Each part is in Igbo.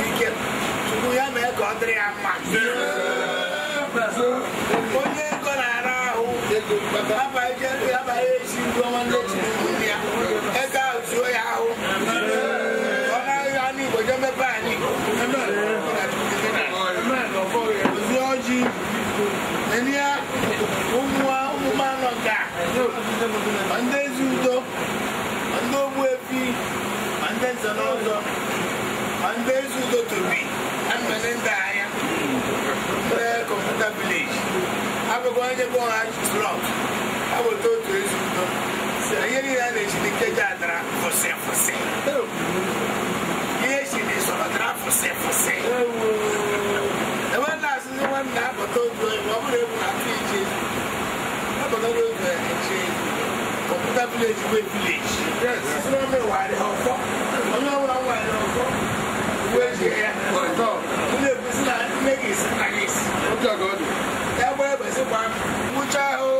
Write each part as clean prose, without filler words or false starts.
Ike Chukwu ya mee ka ọ dịrị ya mma. Onye ego na-ara ahụ abaghị esi ndị ọma ndị echiri ụmụnne ya ego ahụ zuo ya ahụ ọ na-ahụ anụ Igbo jee mepe anyị ozi ọjị ya ụmụ nka ma ndị ezi udo ma ndị ogbu efi ma ndị nze na ọzọ ma ndị ezi udo tobi na mmene ndị anya ndị kọmputa vileji abụghị onye bụ ha slọt abụta otu ezi udo ihe niile a na-esi n'ikeji adara fụsị fụsị ihe esi n'isọrọ dara fụsị fụsị ebe na-asịzi nwanne apụta otu onye ma ọ bụrụ ebu na-atụ iche apụta otu eche kọmputa vileji wee vileji onye ọbụla nwanyị ọfọ uwe ji ya na-ekwusi na nne gị isi nna gị isi ya gba egbe sịkwa nwụcha ahụ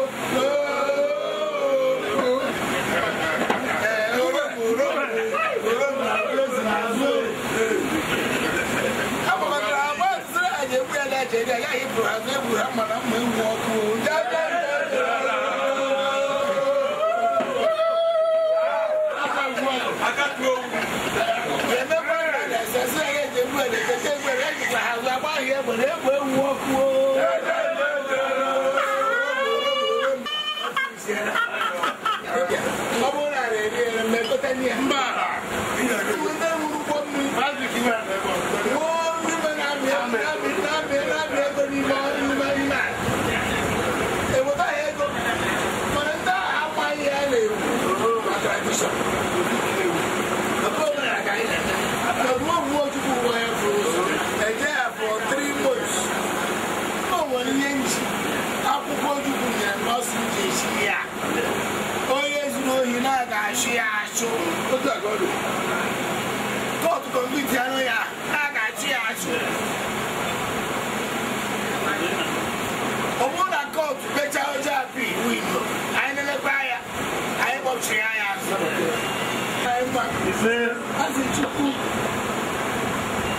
Onye zuru ohi na-aga achụ ya achụ kọtụ kọmputa anụ ya na-aga achụ ya achụ ọ bụrụ na kọtụ kpechaa oche apị windo anyị na-elekwa ya anyị kpọchiri ya azụ. Asị Chukwu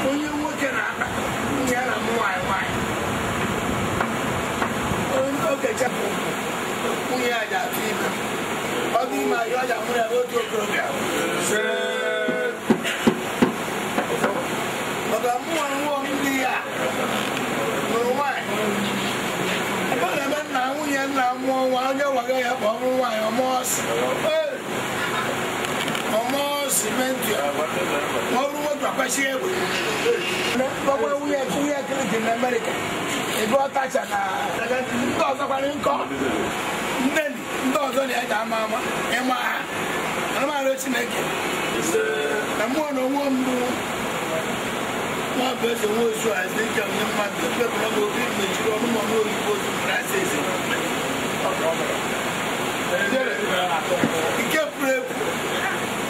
onye nwoke na-akpa nwunye ya na mụ nwaanyị nwaanyị onye okecha nwunye ya ji atụ ime ọ dị ime ayọ ọja mụrụ ya n'otu okorobịa maka mụnwa nwa ndị ya nụrụ nwaanyị ebe ọ na-eme nna nwunye nna mụọ nwa onye waga ya ka ọ bụrụ nwaanyị ọmụọ simenti ọ bụrụ nwoke akwasị egbe gbagba nwunye kiriki na Amerịka ebe ọ tacha na ndị ọzọ kwara nkọ nne ndị ọzọ na-eji ama ama ịma ha anụmanụ Chineke na mmụọ na onwe mbụ nwa bụ eze nwa ozu a eze ike onye mmadụ ekpebụla m obi mechiri ọnụ ma ọnụ oyibo ozu mụrụ asị eze nke pụrụ epu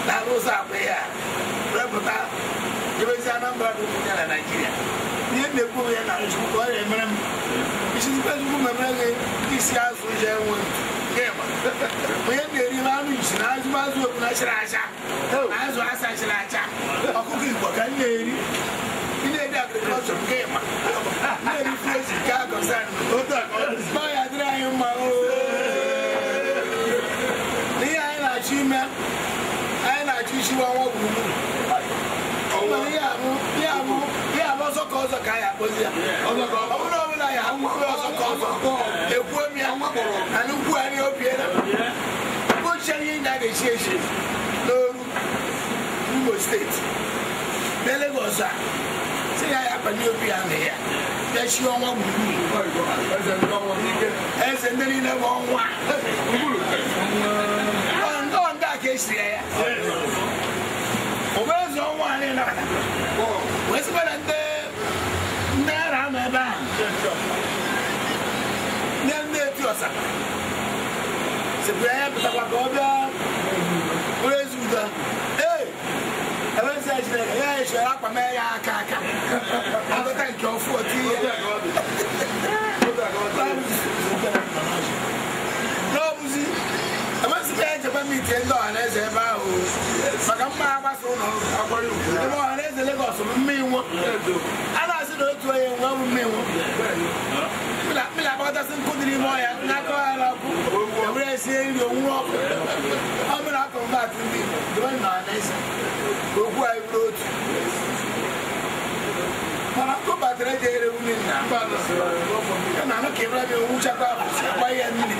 na ụzọ akpa ya repụta ebezi Anambra bụ ụmụ ya na Naịjirịa ihe na-ekwu ya na Chukwu ka ọ na-emere m isi Chukwu memere gị isi azụ ji enwe onye na-eri anụ isi na azụ azụ okwu na chara acha na azụ asa chara acha ọkụkọ Igbo ka m na-eri ị na-eri agrikọlchọ nke ịma na-eri fresi nke akọsan ọ ya dịrị anyị mma n'ihe anyị na-achọ ime anyị na-achọ isiwa ọnwa gburugburu ihe abụ ọzọ ka ọzọ ka anyị akpọzi ya ọ bụrụ ọbụla ya akwụkwọ ọzọ ka ọzọ ekwuo m ya na ukwu anyị obiela ochie ihe ndị a ga-echi echi n'oru Imo steeti na Lagos a si ya ya akpanye obi ya na ya bịa chi ọnwa gburugburu eze ndị niile bụ ọnwa ndị a ka esiri ya ọ bụ eze ọnwa anyị nabata wee sịkwa na ndị ara ama ebe ahụ ndị eti ọsa sịpụrụ ya pụtakwa ka ọ bịa bụrụ ezi udo ee ebe ezi Chineke ya echere akwa mee ya aka aka agụta nke ọfụ otu ihe n'ọbụzi ebezikwa ya echekwa m ite ndị ọha na eze ebe ahụ maka mma agbasa ụlọ ebe ọha na eze Legọs bụ Mmiri a na-asị na otu onye nwe bụ mmiri mmiri akpakọtasị nkụ dị n'ime ọhịa n'aka ha n'ọkụ ewere sie nri onwuru ọkụ ọ bụrụ akọmbat ndị Igbo debe na ọhaneze ka okwu anyị bụrụ otu mana nkụ batara eji ere mmiri na ya na anụ ka ịbara bịa onwuchakwa abụsị agba ya mmiri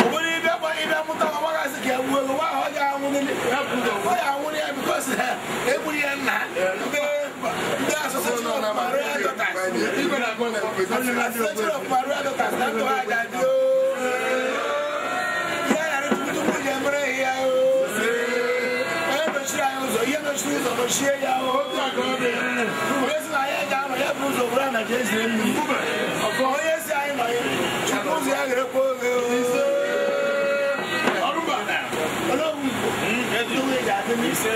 obodo ịbịa ịbịa mụta nwa nwagasị ka egbuo ego nwa ahụ ọ ga-anwụ ọ ga-anwụ ya bikos egburu ya nna ndị asosieshon of Maria Daughters Association of Maria Daughters na ndụ ha ga-adị ihe ghara tupu ji emere ya onye nọchiri anyị ụzọ ihe nọchiri ụzọ nọchie ya onye si na anyị ga-anọ ya bụ ụzọ bụrụ na jezire mmiri onye si anyị nọ ya chukwu ụzọ ya gherekwa oghe Ọlọ́run Igbo ndị ga-adị n'ise